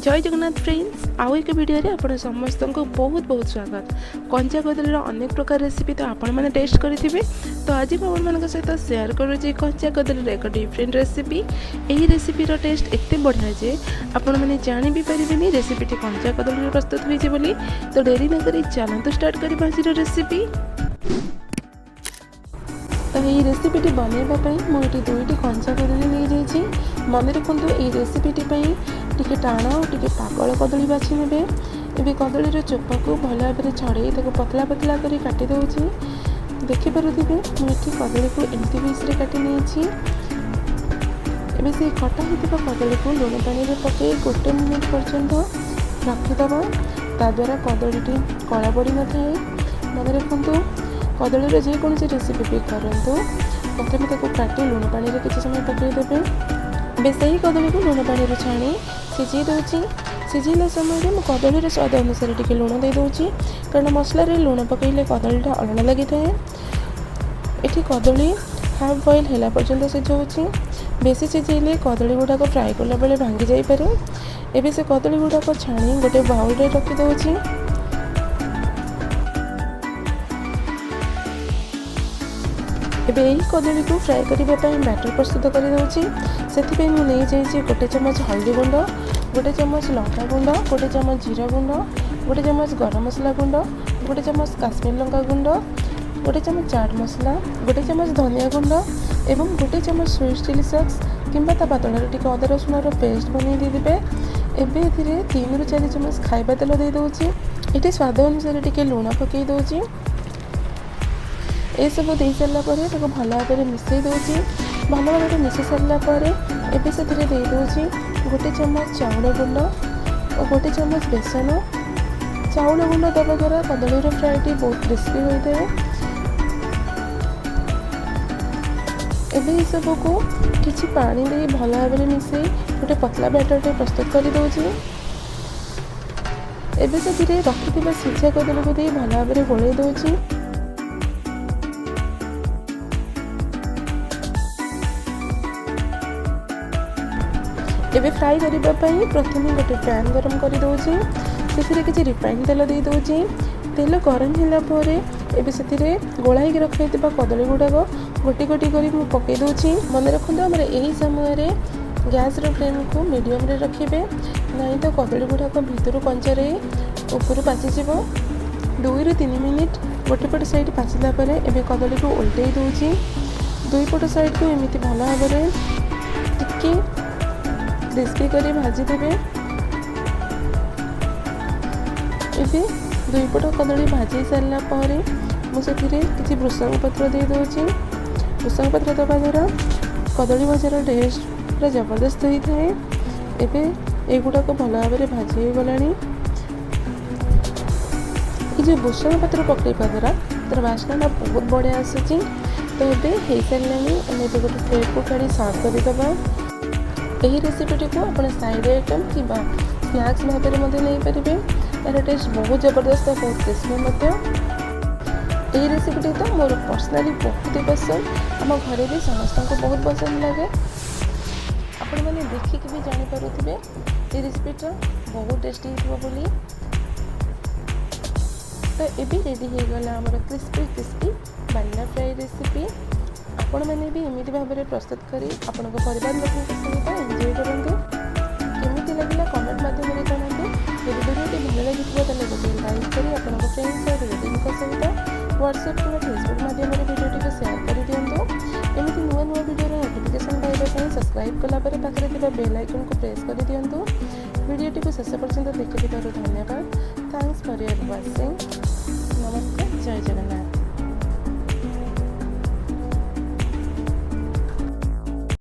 ଜୟ Jagannath friends, ଆଉ ଏକ ଭିଡ଼ିଓରେ ଆପଣ ସମସ୍ତଙ୍କୁ ବହୁତ ବହୁତ ସ୍ୱାଗତ। କଞ୍ଚା କଦଳୀର ଅନେକ ପ୍ରକାର ରେସିପି ତ ଆପଣମାନେ ଟେଷ୍ଟ କରିଥିବେ। ତ ଆଜି ମୁଁ ଆପଣମାନଙ୍କ ସହିତ ସେୟାର କରୁଛି କଞ୍ଚା କଦଳୀର ଏକ ଡିଫରେଣ୍ଟ ରେସିପି। ଏହି ରେସିପିର ଟେଷ୍ଟ ଏତେ ବଢ଼ିଆ ଯେ ଆପଣମାନେ ଜାଣି ବି ପାରିବେନି ରେସିପିଟି କଞ୍ଚା କଦଳୀରୁ ପ୍ରସ୍ତୁତ ହୋଇଛି ବୋଲି। ତ ଡେରି ନକରି ଚାଲନ୍ତୁ ଷ୍ଟାର୍ଟ କରିବା ଆଜିର ରେସିପି। ତ ଏହି ରେସିପିଟି ବନାଇବା ପାଇଁ ମୁଁ ଏଠି ଦୁଇଟି କଞ୍ଚା କଦଳୀ ନେଇଯାଇଛି। ମନେ ରଖନ୍ତୁ, ଏହି ରେସିପିଟି ପାଇଁ ଟିକେ ଟାଣ ଆଉ ଟିକେ ପାକଳ କଦଳୀ ବାଛି ନେବେ। ଏବେ କଦଳୀର ଚୋପାକୁ ଭଲ ଭାବରେ ଛଡ଼େଇ ତାକୁ ପତଳା ପତଳା କରି କାଟି ଦେଉଛି। ଦେଖିପାରୁଥିବେ, ମୁଁ ଏଠି କଦଳୀକୁ ଏମିତି ପିସ୍ରେ କାଟି ନେଇଛି। ଏବେ ସେଇ କଟା ହୋଇଥିବା କଦଳୀକୁ ଲୁଣ ପାଣିରେ ପକାଇ ଗୋଟେ ମିନିଟ୍ ପର୍ଯ୍ୟନ୍ତ ରଖିଦେବା। ତାଦ୍ୱାରା କଦଳୀଟି କଳା ପଡ଼ିନଥାଏ। ମନେ ରଖନ୍ତୁ, କଦଳୀର ଯେକୌଣସି ରେସିପି ବି କରନ୍ତୁ, ପ୍ରଥମେ ତାକୁ କାଟି ଲୁଣ ପାଣିରେ କିଛି ସମୟ ପକାଇଦେବେ। ଏବେ ସେହି କଦଳୀକୁ ଲୁଣ ପାଣିରୁ ଛାଣି ସିଝେଇ ଦେଉଛି। ସିଝେଇଲା ସମୟରେ ମୁଁ କଦଳୀର ସ୍ୱାଦ ଅନୁସାରେ ଟିକେ ଲୁଣ ଦେଇଦେଉଛି, କାରଣ ମସଲାରେ ଲୁଣ ପକାଇଲେ କଦଳୀଟା ଅଲଣା ଲାଗିଥାଏ। ଏଠି କଦଳୀ ହାଫ୍ ବଏଲ୍ ହେଲା ପର୍ଯ୍ୟନ୍ତ ସିଝାଉଛି। ବେଶୀ ସିଝେଇଲେ କଦଳୀ ଗୁଡ଼ାକ ଫ୍ରାଏ କଲାବେଳେ ଭାଙ୍ଗି ଯାଇପାରେ। ଏବେ ସେ କଦଳୀ ଗୁଡ଼ାକ ଛାଣି ଗୋଟେ ବାଉଲରେ ରଖିଦେଉଛି। ଏବେ ଏହି କଦଳୀକୁ ଫ୍ରାଏ କରିବା ପାଇଁ ବ୍ୟାଟର ପ୍ରସ୍ତୁତ କରିଦେଉଛି। ସେଥିପାଇଁ ମୁଁ ନେଇଯାଇଛି ଗୋଟେ ଚାମଚ ହଳଦୀ ଗୁଣ୍ଡ, ଗୋଟେ ଚାମଚ ଲଙ୍କା ଗୁଣ୍ଡ, ଗୋଟେ ଚାମଚ ଜିରା ଗୁଣ୍ଡ, ଗୋଟେ ଚାମଚ ଗରମ ମସଲା ଗୁଣ୍ଡ, ଗୋଟେ ଚାମଚ କାଶ୍ମୀର ଲଙ୍କା ଗୁଣ୍ଡ, ଗୋଟେ ଚାମଚ ଚାଟ୍ ମସଲା, ଗୋଟେ ଚାମଚ ଧନିଆ ଗୁଣ୍ଡ ଏବଂ ଗୋଟେ ଚାମଚ ସୁଇଟ୍ ଚିଲି ସକ୍ସ କିମ୍ବା ତା ବଦଳରେ ଟିକେ ଅଦା ରସୁଣର ପେଷ୍ଟ ବନେଇ ଦେଇଦେବେ। ଏବେ ଏଥିରେ 3ରୁ 4 ଚାମଚ ଖାଇବା ତେଲ ଦେଇଦେଉଛି। ଏଠି ସ୍ୱାଦ ଅନୁସାରେ ଟିକେ ଲୁଣ ପକାଇ ଦେଉଛି। ଏସବୁ ଦେଇସାରିଲା ପରେ ତାକୁ ଭଲ ଭାବରେ ମିଶାଇ ଦେଉଛି। ଭଲ ଭାବରେ ମିଶାଇ ସାରିଲା ପରେ ଏବେ ସେଥିରେ ଦେଇଦେଉଛି ଗୋଟେ ଚାମଚ ଚାଉଳ ଗୁଣ୍ଡ ଓ ଗୋଟେ ଚାମଚ ବେସନ। ଚାଉଳ ଗୁଣ୍ଡ ଦେବା ଦ୍ୱାରା କଦଳୀର ଫ୍ରାଏଟି ବହୁତ କ୍ରିସ୍ପି ହୋଇଥାଏ। ଏବେ ଏସବୁକୁ କିଛି ପାଣି ଦେଇ ଭଲ ଭାବରେ ମିଶାଇ ଗୋଟେ ପତଳା ବ୍ୟାଟରଟେ ପ୍ରସ୍ତୁତ କରିଦେଉଛି। ଏବେ ସେଥିରେ ରଖିଥିବା ସିଝା କଦଳୀକୁ ଦେଇ ଭଲ ଭାବରେ ଗୋଳେଇ ଦେଉଛି। ଏବେ ଫ୍ରାଏ କରିବା ପାଇଁ ପ୍ରଥମେ ଗୋଟେ ପ୍ୟାନ୍ ଗରମ କରିଦେଉଛି। ସେଥିରେ କିଛି ରିଫାଇନ୍ ତେଲ ଦେଇଦେଉଛି। ତେଲ ଗରମ ହେଲା ପରେ ଏବେ ସେଥିରେ ଗୋଳା ହେଇକି ରଖାହେଇଥିବା କଦଳୀ ଗୁଡ଼ାକ ଗୋଟି ଗୋଟି କରି ମୁଁ ପକାଇ ଦେଉଛି। ମନେ ରଖନ୍ତୁ, ଆମର ଏହି ସମୟରେ ଗ୍ୟାସ୍ର ଫ୍ଲେମ୍କୁ ମିଡ଼ିୟମରେ ରଖିବେ, ନାହିଁ ତ କଦଳୀ ଗୁଡ଼ାକ ଭିତରୁ କଞ୍ଚା ରହି ଉପରୁ ପାଚିଯିବ। 2ରୁ 3 ମିନିଟ୍ ଗୋଟେ ପଟ ସାଇଡ଼୍ ପାଚିଲା ପରେ ଏବେ କଦଳୀକୁ ଓଲଟେଇ ଦେଉଛି। ଦୁଇ ପଟ ସାଇଡ଼୍କୁ ଏମିତି ଭଲ ଭାବରେ ଟିକେ କ୍ରିସ୍ପି କରି ଭାଜିଦେବେ। ଏବେ ଦୁଇ ପଟ କଦଳୀ ଭାଜି ସାରିଲା ପରେ ମୁଁ ସେଥିରେ କିଛି ଭୃସଙ୍ଗ ପତ୍ର ଦେଇଦେଉଛି। ଭୃସଙ୍ଗ ପତ୍ର ଦେବା ଦ୍ୱାରା କଦଳୀ ଭଜାର ଟେଷ୍ଟ ପୁରା ଜବରଦସ୍ତ ହୋଇଥାଏ। ଏବେ ଏଗୁଡ଼ାକ ଭଲ ଭାବରେ ଭାଜି ହୋଇଗଲାଣି। ଏ ଯେଉଁ ଭୃସଙ୍ଗ ପତ୍ର ପକାଇବା ଦ୍ୱାରା ତା'ର ବାସ୍ନାଟା ବହୁତ ବଢ଼ିଆ ଆସୁଛି। ତ ଏବେ ହେଇସାରିଲାଣି, ଆମେ ଏବେ ଗୋଟେ ପ୍ଲେଟ୍କୁ କାଢ଼ି ସର୍ଭ କରିଦେବା। ଏହି ରେସିପିଟିକୁ ଆପଣ ସାଇଡ଼୍ ଆଇଟମ୍ କିମ୍ବା ସ୍ନାକ୍ସ ଭାବରେ ମଧ୍ୟ ନେଇପାରିବେ। ଏହାର ଟେଷ୍ଟ ବହୁତ ଜବରଦସ୍ତ ଆଉ ବହୁତ କ୍ରିସ୍ପି ମଧ୍ୟ। ଏହି ରେସିପିଟି ତ ମୋର ପର୍ସନାଲି ବହୁତ ହି ପସନ୍ଦ। ଆମ ଘରେ ବି ସମସ୍ତଙ୍କୁ ବହୁତ ପସନ୍ଦ ଲାଗେ। ଆପଣମାନେ ଦେଖିକି ବି ଜାଣିପାରୁଥିବେ ଏ ରେସିପିଟା ବହୁତ ଟେଷ୍ଟି ହେଇଥିବ ବୋଲି। ତ ଏବେ ରେଡ଼ି ହେଇଗଲା ଆମର crispy crispy banana fry recipe. ଆପଣମାନେ ବି ଏମିତି ଭାବରେ ପ୍ରସ୍ତୁତ କରି ଆପଣଙ୍କ ପରିବାର ଲୋକଙ୍କ ସହିତ ଏନ୍ଜୟ କରନ୍ତୁ। କେମିତି ଲାଗିଲା କମେଣ୍ଟ ମାଧ୍ୟମରେ ଜଣାନ୍ତୁ। ଯଦି ଭିଡ଼ିଓଟି ଭଲ ଲାଗିଥିବ, ତାହେଲେ ଗୋଟିଏ ଲାଇକ୍ କରି ଆପଣଙ୍କ ଫ୍ରେଣ୍ଡସ୍ ଆଉ ରିଲେଟିଭ୍ଙ୍କ ସହିତ ହ୍ୱାଟ୍ସଆପ୍ କିମ୍ବା ଫେସବୁକ୍ ମାଧ୍ୟମରେ ଭିଡ଼ିଓଟିକୁ ସେୟାର କରିଦିଅନ୍ତୁ। ଏମିତି ନୂଆ ନୂଆ ଭିଡ଼ିଓର ନୋଟିଫିକେସନ୍ ପାଇବା ପାଇଁ ସବସ୍କ୍ରାଇବ୍ କଲା ପରେ ପାଖରେ ଥିବା ବେଲ୍ ଆଇକନ୍କୁ ପ୍ରେସ୍ କରିଦିଅନ୍ତୁ। ଭିଡ଼ିଓଟିକୁ ଶେଷ ପର୍ଯ୍ୟନ୍ତ ଦେଖିଥିବାରୁ ଧନ୍ୟବାଦ। Thanks for your watching.